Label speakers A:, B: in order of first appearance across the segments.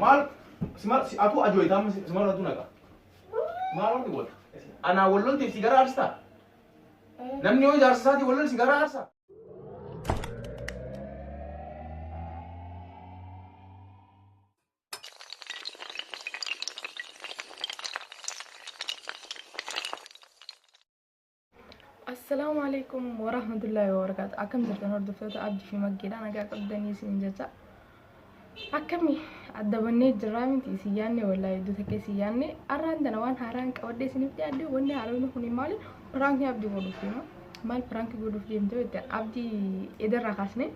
A: Maal atuu ajooyitaa simaal atuu naqa. Maal wanti wal? Anaa wal lolteef sigaaraa aarstaa? Namni yoo jaarsa isaatii wal lole sigaaraa aarsaa?
B: Assalaamu alaikum warahmatullahi wabarakatuh. Akkam jirtan hordoftoota Abdii fi Maggeedha nagaa qabdanii isin jecha. Akkami adda bannee jirraa miti isin yaanne wallaahi iddoo takka isin yaanne arraan tana waan haaraan qabadhee isiniif dhiyaadhe wanni haaraan kun maali piraankii Abdii godhuuf deema. Maal piraankii godhuuf deemte jette Abdii edarraa kaasne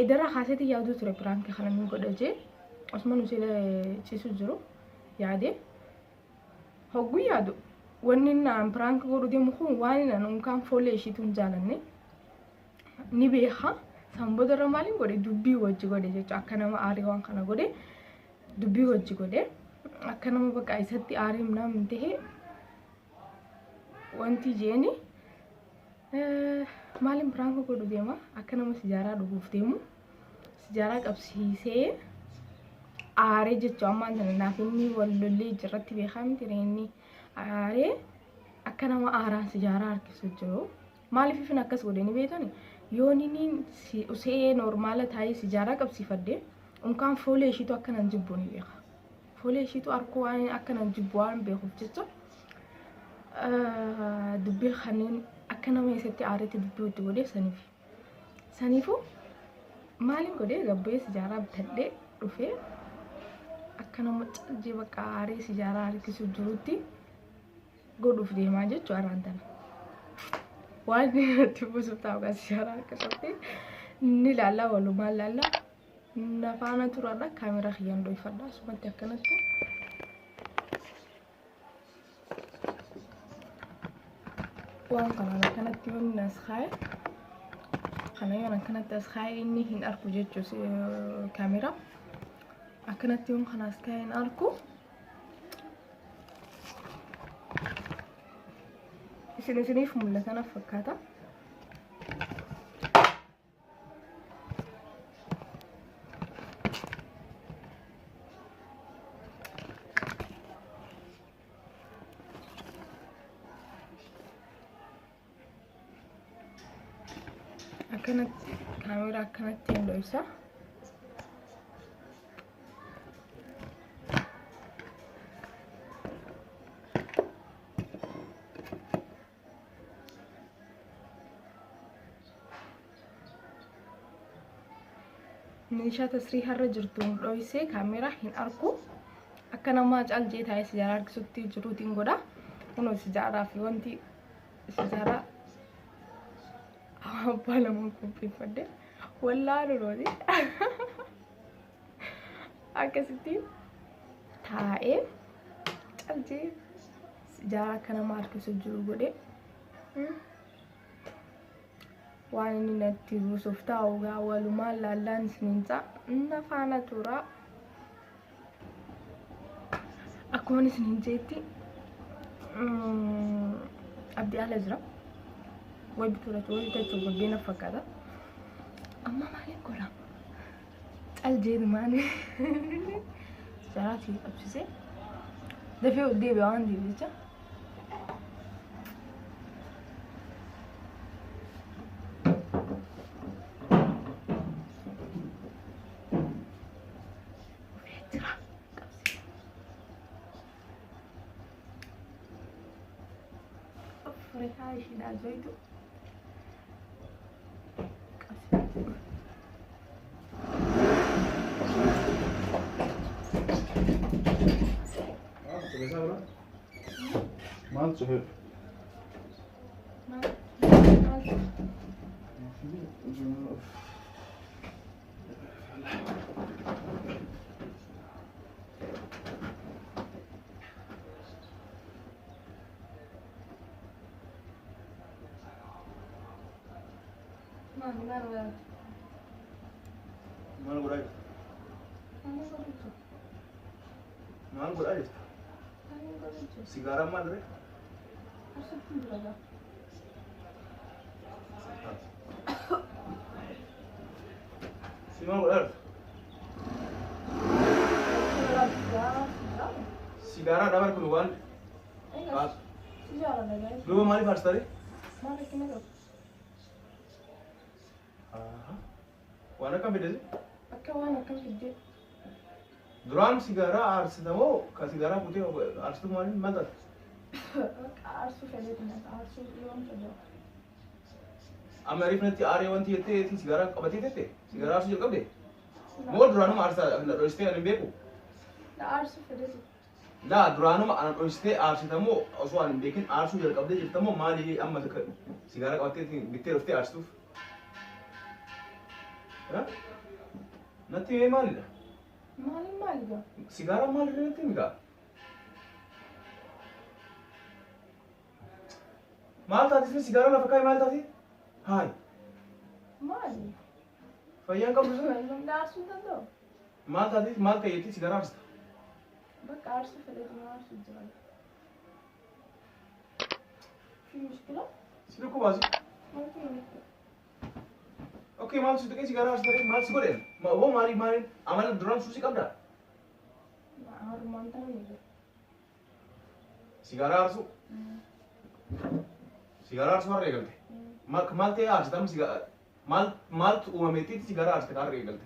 B: edarraa kaaseeti yaaduu ture piraankii kana ni godha jee osuma nu sila ciisu jiru yaade. Hogguu yaadu wanni inni an piraank godhu deemu kun waan inni an unkaan foollee ishiitu hin jaalanne ni beeka. San booda irra maaliin godhe dubbii wajji godhe jechuudha. Akka nama aarii waan kana godhe dubbii wajji godhe akka nama bakka isatti aarii naam ta'e wanti jeeni maaliin piraank godhu deema akka nama sijaaraa dhuguuf deemu. Sijaaraa qabsiisee aaree jechuun ammaan tana naaf inni wal lollee jirratti beekaa miti inni aaree akka nama aaraan sijaaraa harkisu jiru. Maaliif ifin akkas godhe ni beektani? Yoon inni usee noormaala taa'ee sijaaraa qabsiifadhe unkaan foolee ishiitu akka nan jibbu ni beeka. Foolee ishiitu arkuu waan akka nan jibbu waan beekuuf jecha dubbii kanneen akka nama isatti aaretti dubbii itti godhe saniif. Saniifuu maalin godhee gabbu'ee sijaaraa bitadhee dhufee akka nama caljee bakka aaree sijaaraa harkisuu jirutti godhuuf deemaa jechuu arraan tana. Waan irratti buusuuf taa'u kan sijaaraa harkisutti ni laallaa walumaan laallaa na faana turaadha kaameraa kiyyaan dhoyfadha asumatti akkanatti. Waan kanaan akkanatti yoon inni as kaa'e kana yoon akkanatti as kaa'e inni hin arku jechuus kaameraa akkanatti yoon kana as kaa'e hin arku isin isiniif mul'ata na fakkaata. Akkanatti kaameeraa akkanatti hin dhoysa. Meeshaa tasrii har'a jirtu dhoysee kaameeraa hin arku. Akka namaa caal jee taa'ee sijaaraa harkisutti jiruutiin godha. Kunoo sijaaraa fi wanti sijaaraa abbaa lamaan qopheeffadhe. Wallaalu looti. Akkasitti taa'ee cal jee sijaaraa akka nama harkisu jiru godhe. Waan inni natti buusuuf taa'u gaa walumaan laallaan isiniin ta'a. Na faana tura. Akkuma isiniin jeetti abdii ala jira. Way bituudhaaf way bitachuuf gabbee na fakkaata. Amma maaliin godha? Cal jeetumaan sijaaraatii qabsiisee dafee ol deebi'a waan ta'eef jecha. Dhufee jira. Qabsiisee. Firihaa ishiidhaa joytu. Qabsiisee dhufe.
A: Maal cufee?
B: Maal? Maal? Maal maal maal?
A: Maal godhaa jirta?
B: Maal godhu jiru?
A: Maal godhaa jirta?
B: Maal godhu jiru?
A: Sigaaraan maal ree?
B: Asitti jira gaa.
A: Si maal godhaa jirta?
B: Sigaaraa jira.
A: Sigaaraa dhabar kun waan
B: Egaa si jaalladha guys.
A: Duuba maaliif aarsta ree?
B: Maal rakkina qabu?
A: Waan akkam fidde?
B: Akka waan akkam fiddee.
A: Duraan sigaaraa aarsita moo ka sigaaraa fuutee aarsitu maaliif maal taate?
B: Bakka aarsuu fedheetu nyaata aarsuu yoom fedhe.
A: Amma riifnatti aaree wanti jettee sigaaraa qabatee tette sigaaraa aarsuu jalqabde? Moo duraanuma aarsa na dho'istee ani hin beeku?
B: La aarsuu fedheetu.
A: Laa duraanuma ana dho'istee aarsita moo osoo ani hin beekin aarsuu jalqabdee jirta moo maali amma sigaaraa qabattee bittee dhuftee aarsituuf? Natti himee maalidha?
B: Maaliin maali gaa?
A: Sigaaraa maalidha natti himi gaa? Maal taate isin sigaaraa lafa kaa'e maal taate? Haay
B: Maali?
A: Fayyaan qabdu sun?
B: Namni aarsuu hin danda'u.
A: Maal taate maal ta'eetti sigaaraa aarsita?
B: Bakka aarsuu fedheetu na aarsuu jira. Fi mushkila?
A: Si dhukkubaasi.
B: Maaltu na dhukkuba?
A: Okay, maal si tuqee sigaaraa aarsita maal si godhe? Hoo maaliif maaliin amala duraan suusii qabdaa?
B: Harumaan ta'an ni jira.
A: Sigaaraa aarsuu? Sigaaraa aarsuu har'a eegalte. Maal ta'ee aarsita amma sigaaraa maal maaltu uumameetti sigaaraa aarsite har'a eegalte?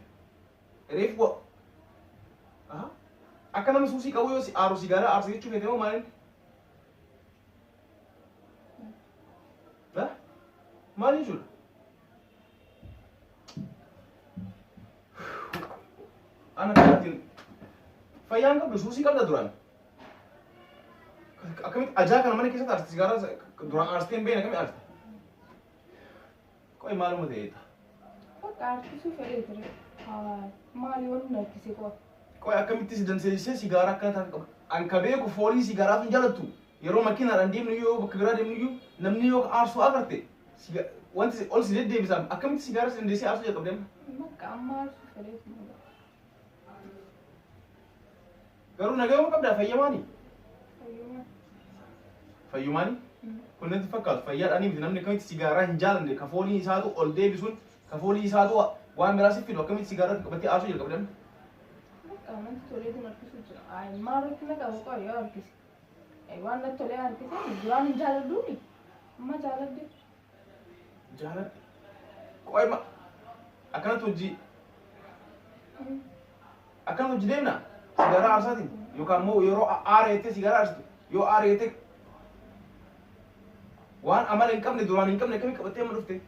A: Reefu wa akka nama suusii qabu yoo si aaru sigaaraa aarsa jechuu feete moo maaliin? Maal jechuudha? Ana kanaatiin fayyaan qabdu suusii qabda duraan. Akkamitti ajaa kana mana keessatti aarsite sigaaraa duraan aarsitee hin beekne akkamitti aarsite? Qo'i maaluma ta'eeta?
B: Bakka aarsisuu fedhee ture. Maali wanni na harkisee qofa?
A: Qo'i akkamitti si dandeessisee sigaaraa akkana taate qaba? An ka beeku foolii sigaaraa sun jaalattu yeroo makiinaadhaan deemnu yoo bakka biraa deemnu iyyuu namni yoo aarsuu agarte wanti ol si deddeebisa akkamitti sigaaraa si dandeessee aarsuu jalqabde amma?
B: Bakka amma aarsuu fedhee ture.
A: Garuu nagayuma qabdaa fayyamaani?
B: Fayyuma.
A: Fayyumaani? Kun natti fakkaatu fayyaadhaanii miti namni akkamitti sigaaraa hin jaalanne ka fooliin isaatu ol deebisuun ka foolii isaatu waan biraa si fidu akkamitti sigaaraa qabattee aarsuu jalqabde amma?
B: Bakka natti toleetu harkisuu jira. Maal rakkina qaba qo'a yoo harkise? Waan natti tolee harkise duraan hin jaaladhuuni. Amma jaaladhe.
A: Jaaladhe. Qo'i ma akkanatti hojii akkanatti hojii deemna sigaaraa aarsaatiin yookaan immoo yeroo aara jettee sigaaraa aarsitu yoo aara jettee waan amala hin qabne duraan hin qabne akkamitti qabattee amma dhufte?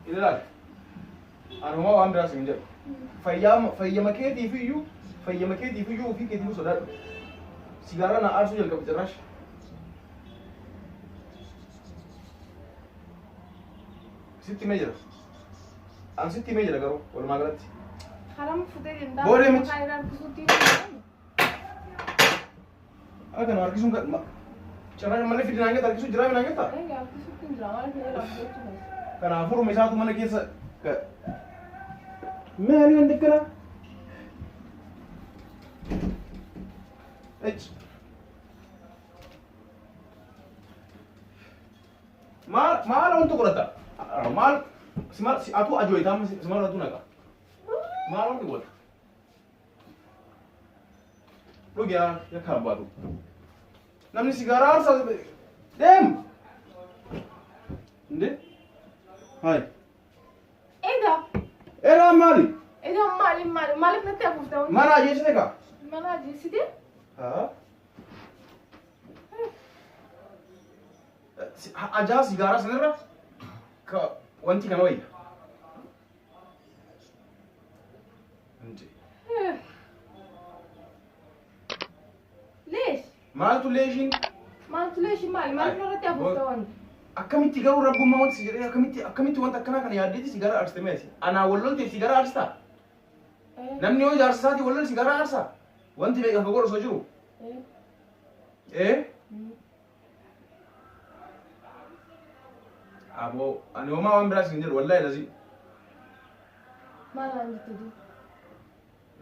A: Ilaali. Anuma waan biraas hin jedhu. Fayyama keetiif iyyuu fayyama keetiif iyyuu ofii keetiif sodaadhu. Sigaaraa na aarsuu jalqabe cirraash. Sitti himee jira. An sitti himee jira garuu walumaa galatti.
B: Haram futee deemtaa.
A: Booda miti.
B: Kan harkisuutti hin danda'amu.
A: Akka na harkisuun cirraash malee fidi naan jetta harkisuu jiraa naan jetta.
B: Egaa harkisuutti hin jira maal fedhee harkisuu
A: Kanaafuu ruma isaatu mana keessa maali wanti akkanaa? Ech. Maal maal wanti godhata? Maal si maal si atuu ajooyita amma si maal atuu naqa? Maal wanti godhata? Dhugi yaa yakka abbaatu. Namni sigaaraa aarsaa deem. Inde? Hai.
B: Egaa
A: Egaa maali?
B: Egaa maali maali maaliif natti afuufta wanti?
A: Mana ajjeesite kaa?
B: Mana ajjeesite?
A: Haa. Ajaa sigaaraa sanirra ka wanti kana wayya. Inde.
B: Leesh.
A: Maaltu leeshiin?
B: Maaltu leeshi maali maaliif narratti afuufta wanti?
A: Akkamitti garuu rabbummaa wanti si jedhee akkamitti akkamitti wanta akkanaa kana yaaddeeti sigaaraa aarsite meesi? Anaa wal lolteef sigaaraa aarsita? Namni yoo jaarsa isaatii wal lole sigaaraa aarsa? Wanti meeqa ka godhu osoo jiru? Ee? Aboo ani homaa waan biraas hin jedhu wallahi lazii.
B: Maal aan jette duuba?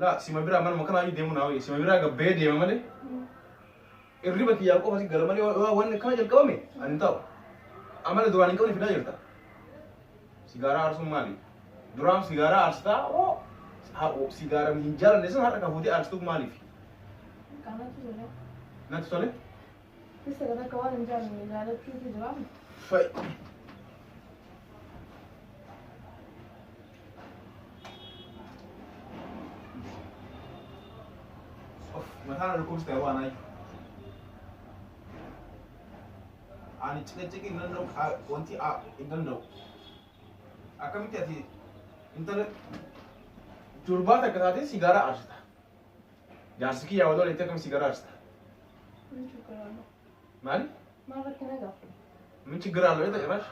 A: Laa sima biraa manuma kanaa deemu naa wayya sima biraa gabbee deema malee. Irriba kiyyaa qofa si gala malee wanni akkana jalqabame ani hin taa'u. Amala duraan hin qabne fidaa jirta. Sigaaraa aarsuun maali? Duraan sigaaraa aarsitaa oo sigaaraa hin jaalanne san har'a kan fuutee aarstuuf maaliif?
B: Kanatu jira.
A: Natti tole?
B: Isa akka waan hin jaallanne jaalachuutu jira.
A: Fa'i. Of, mataan dhukkubsite waan ayi. Ani ciqiciqi hin danda'u, wanti hin danda'u. Akkamitti ati intala durbaa takka taatee sigaaraa aarsita? Jaarsi kiyyaa wal walitti akkami sigaaraa aarsita?
B: ምን ችግር አለው?
A: Maali?
B: Maal rakkina qaba?
A: ምን ችግር አለው? ጭራሽ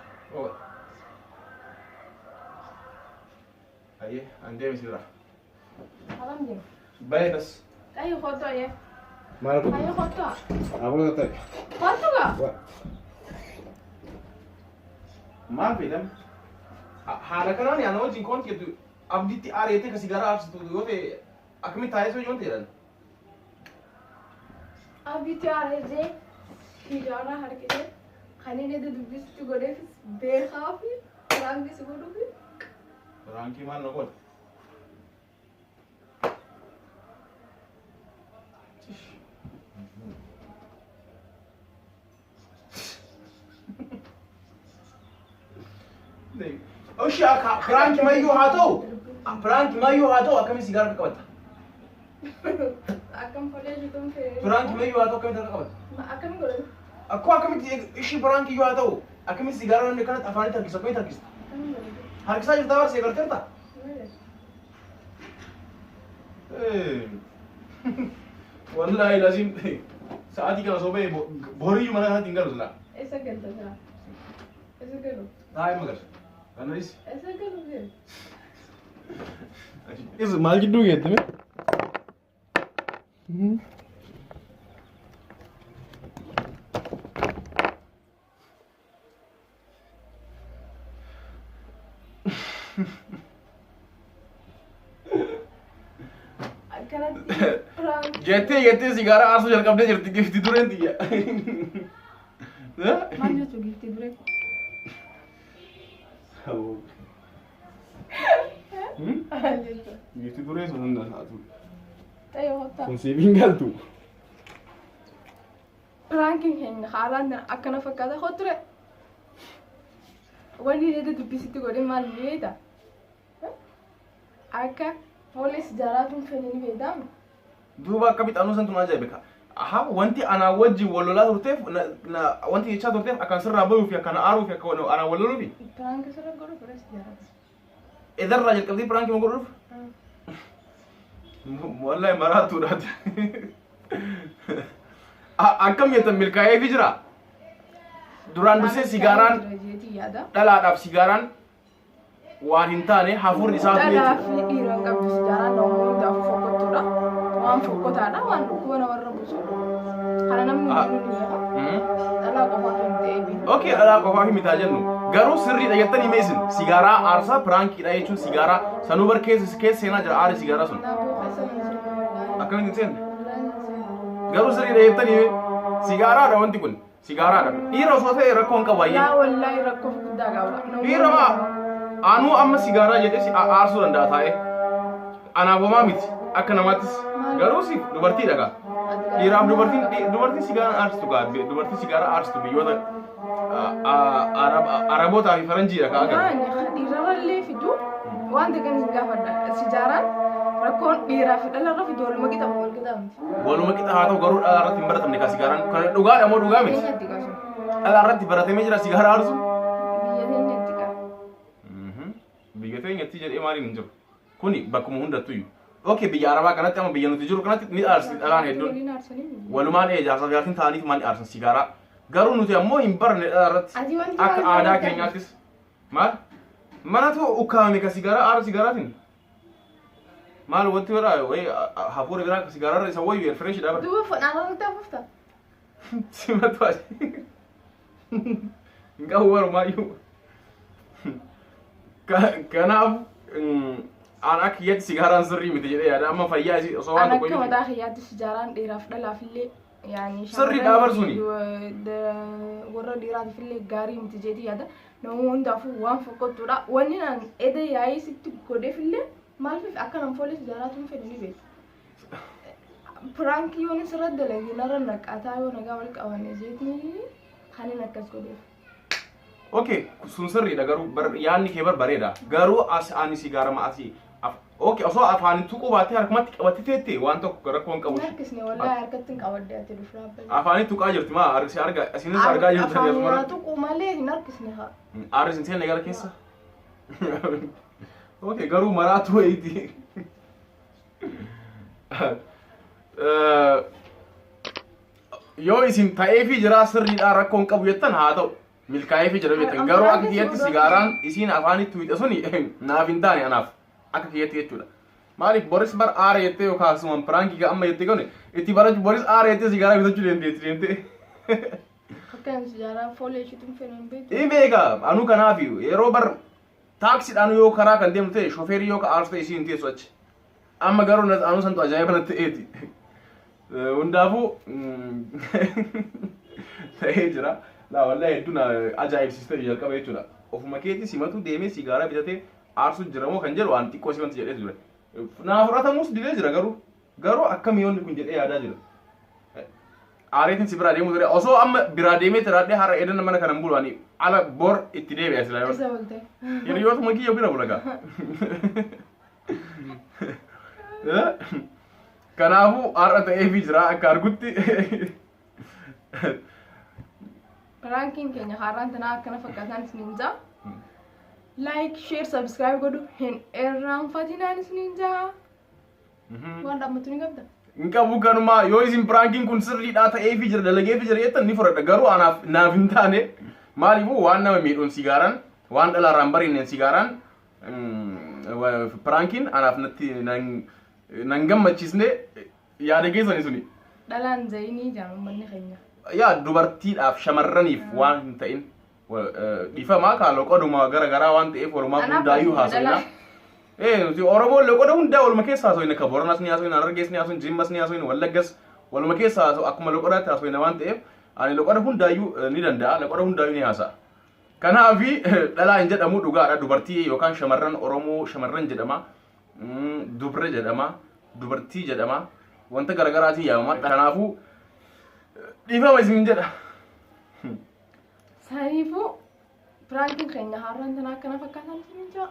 A: Ayyee, an deemi si bira.
B: Haram deema.
A: Baay'ee bas.
B: Xayyi kottu ayyee.
A: Maal godhu?
B: Xayyi kottu.
A: Aboo ta'e.
B: Kottu gaa.
A: Maal fayyadame? Haala kanaan ana wajjin koonti jettu abditti aareetee ka sigaaraa aarsitu yoo ta'e akkamitti taa'ee soo yoon ta'edhan?
B: Abditti aareetee sigaaraa harkisee kan inni dubbisitti godheefis beekaa fi piraankis godhuufi.
A: Piraankii maal na godhe? Oshi akka piraanki mayyuu haa ta'u, piraanki mayyuu haa ta'u, akkamitti sigaaraa harka qabatta?
B: Akkam folee jiruun fedhe.
A: Piraanki mayyuu haa ta'u, akkamitti harka qabatta?
B: Akkam godhan?
A: Akkoo akkamitti ishii piraanki iyyuu haa ta'u, akkamitti sigaaraa namni kanatti afaanitti harkisu, akkamitti harkista?
B: Akkam godhan?
A: Harkisaa jirtaa barsee garteerta? Wallaahi lazim sa'aatii kana osoo ba'e boriyyuu mana kanatti hin galu silaa.
B: Eessa galta jira? Eessa galu?
A: Taa'ee magarsa. Kanas.
B: Eessa galu jira?
A: Maal gidduu geettime?
B: Akkanatti piraanki.
A: Jettee jettee sigaaraa aarsuu jalqabdee jirti gifti dureen tiyya.
B: Maal jechuu gifti duree? Maal jechuu?
A: Gifti duree sun hunda taatu.
B: Xayyi kottaa.
A: Kun siif hin galtu.
B: Piraankiin keenya haaraan akkana fakkaata kotture. Wanni inni dubbisitti godhe maal ni beektaa? Akka foolii sijaaraatuun fedhe ni beektaa?
A: Duuba akkamitti anuu santu na ajaa'ibe ka. Aha, wanti anaa wajjin wal lolaa turteef, wanti jechaa turteef akkan sirraa bayuu fi akkan aaruu fi akka anaa wal loluufi.
B: Piraanki sirra godhu fedhe sijaaraatu.
A: Edarraa jalqabdee piraankii ma godhuuf? Wallahi maraatuudhaati. Akkam jettan, milkaa'eefi jira. Duraan dursee sigaaraan dhalaadhaaf sigaaraan waan hin taane hafuurri isaa
B: Dhalaa fi dhiira hin qabdu sigaaraan, nama hundaaf fokkottuudha. Waan fokkotaadha, waan dhukkuba namarra buusu. Kana namni hundinuu ni beeka. Dhalaa qofaatu hin ta'e.
A: Okay, dhalaa qofaaf mitaa jennu. Garuu sirriidha jettanii mee isin sigaaraa aarsaa piraankiidha jechuun, sigaaraa sanuu bar keessa keessa seenaa jira aarri sigaaraa sun.
B: Naaboo keessa hin seenu wallaahi.
A: Akkamitti hin seenne?
B: Wallaahi hin seenu.
A: Garuu sirriidha jettanii mee sigaaraadha wanti kun sigaaraadha. Dhiira osoo ta'e rakkoo hin qabu ayyee.
B: Laa, wallaahi rakkoo guddaa qaba.
A: Dhiira maa anuu amma sigaaraa jedhee si aarsuu danda'a taa'ee. Anaaf homaa miti akka namaattis, garuu si dubartiidha gaa. Dhiiraaf dubartiin sigaaraa aarsitu gaa, dubartiin sigaaraa aarsitu biyyoota Arabootaa fi Faranjiidha kaa agarra.
B: Dhiirarrallee fidu waan ta'e kan gaafadha. Sijaaraan rakkoon dhiiraa fi dhalarra fidu waluma qixa wal qixa miti.
A: Waluma qixa haa ta'u, garuu dhala irratti hin baratamne kaa sigaaraan. Kana dhugaadha moo dhugaa miti?
B: Keenyatti qasu.
A: Dhala irratti baratamee jira sigaaraa aarsu.
B: Biyya keenyatti qaba.
A: Biyya teenyatti jedhee maaliin hin jiru. Kuni bakkuma hundattuyyuu. Okay, biyya Arabaa kanatti, amma biyya nuti jiru kanatti ni aarsi dhalaan hedduun.
B: Waliin aarsanii.
A: Walumaan jaarsaaf jaartiin ta'aniif maal aarsan sigaaraa. Garuu nuti ammoo hin barne dhala irratti.
B: Ati wanti
A: Akka
B: maal
A: aadaa
B: barate?
A: keenyaattis. Maal? Manatu ukkaamame ka sigaaraa aara sigaaraatiin. Maal wanti biraa wayi hafuura biraa ka sigaaraa irra isa wayyu fresh dha bara.
B: Duuba funaanarratti hafuufta.
A: Simatu ati. Hin qabu barumaayyuu. Kanaaf an akka kiyyatti sigaaraan sirrii miti jedhee yaada, amma fayyaa isii osoo waan
B: An
A: tokko
B: akka
A: iyyuu.
B: mataa kiyyaatti sijaaraan dhiiraaf dhalaaf illee Yaani
A: Sirriidha bar suni.
B: Warra dhiiraatiif illee gaarii miti jeetii yaada. Nama hundaafuu waan fokkottuudha. Wanni naan eda yaa'ii sitti godheef illee maaliif akka nan foolis jaraatuun fedhu ni beeku. Prankii yoon sirra dalage narra naqataa yoo nagaa wal qabanne jeetii kan inni akkas godheef.
A: Okay, sun sirriidha garuu yaadni kee bar bareeda. Garuu as ani sigaarama asii. Okay, osoo afaan tuquu baattee harkumatti qabattee teette waan tokko rakkoo hin qabu.
B: Hin harkisne wallahi, harkatti hin qabadde ati dhufraa balee.
A: Afaanii tuqaa jirti maa argisi arga isinis argaa jirtu.
B: Afaan naa tuqu malee hin harkisne haa.
A: Aarri isin seenne gara keessa. Okay, garuu maraatu wayiiti. Yoo isin ta'eefii jira sirriidhaa rakkoo hin qabu jettan haa ta'u. Milkaa'eefii jira jettan garuu akka kiyyatti sigaaraan isiin afaanitti tuqxe suni naaf hin taane anaaf akka kiyyatti jechuudha. Maaliif boris bar aara jettee yookaan asumaan prankii amma jettee gone itti barachuu boris aara jettee sigaaraa bitachuu dandeetti deemtee.
B: Akkan sijaaraa foolee ishiitu hin fedhu hin beektu.
A: Hin beeka anuu kanaaf yeroo bar taaksiidhaan yoo karaa kan deemtu ta'e shofeerii yoo ka aarsu ta'e isiin hin teessu achi. Amma garuu anuu santu ajaa'iba natti ta'eeti. Hundaafuu ta'ee jira. Laa wallahi hedduu na ajaa'ibsiiste jalqaba jechuudha. Ofuma keetii simatu deemee sigaaraa bitatee aarsu jira moo kan jedhu waan xiqqoo si wanti jedhee ture. Naa fudhatamus didee jira garuu. Garuu akkami yoonni kun jedhee yaadaa jira. Aareetiin si biraa deemuu ture. Osoo amma biraa deemee tiraadhee har'a edan mana kana hin bulu ani ala bor itti deebi'a silaa yoo.
B: Isa olte.
A: Hiriyootuma kiyya bira bula gaa. Kanaafuu har'a ta'eefii jira akka argutti.
B: Prankiin keenya haaraan tanaa akkana fakkaataan isiniin jaa. Like, share, subscribe godhu hin irraanfatinaan isiniin jaa. Waan dhaammatu ni qabda.
A: Hin qabu kanumaa yoo isin prankiin kun sirriidhaa ta'eefii jira dalageefii jira jettan ni fudhadha garuu anaaf naaf hin taane maaliifuu waan nama miidhuun sigaaraan waan dhalaarraan barinneen sigaaraan prankiin anaaf natti nan gammachiisne yaada keessani suni.
B: Dhalaan zayinii jaan uummanni keenya.
A: Yaa dubartiidhaaf shamarraniif waan hin ta'in dhiifamaa kaa loqoduma gara garaa waan ta'eef walumaa
B: Anaaf
A: hundaayyuu haasofna.
B: dhalaa.
A: Ee nuti Oromoon loqoda hundaa waluma keessa haasofna ka Booranas ni haasofna, Harargees ni haasofna, Jimmas ni haasofna, Wallaggas waluma keessa haasofna akkuma loqodaatti haasofna waan ta'eef ani loqoda hundaayyuu ni danda'a loqoda hundaayyuu ni haasa'a. Kanaafi dhalaa hin jedhamu dhugaadha dubartii yookaan shamarran Oromoo shamarran jedhama. Dubre jedhama, dubartii jedhama, wanta garaagaraatiin yaamama. Kanaafuu dhiifama isin jedha.
B: Saniifuu prankiin keenya haaraan tanaa akkana fakkaataan isiniin jaa.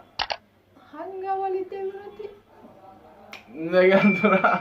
B: Hanga walitti deebinutti.
A: Nagaan tura.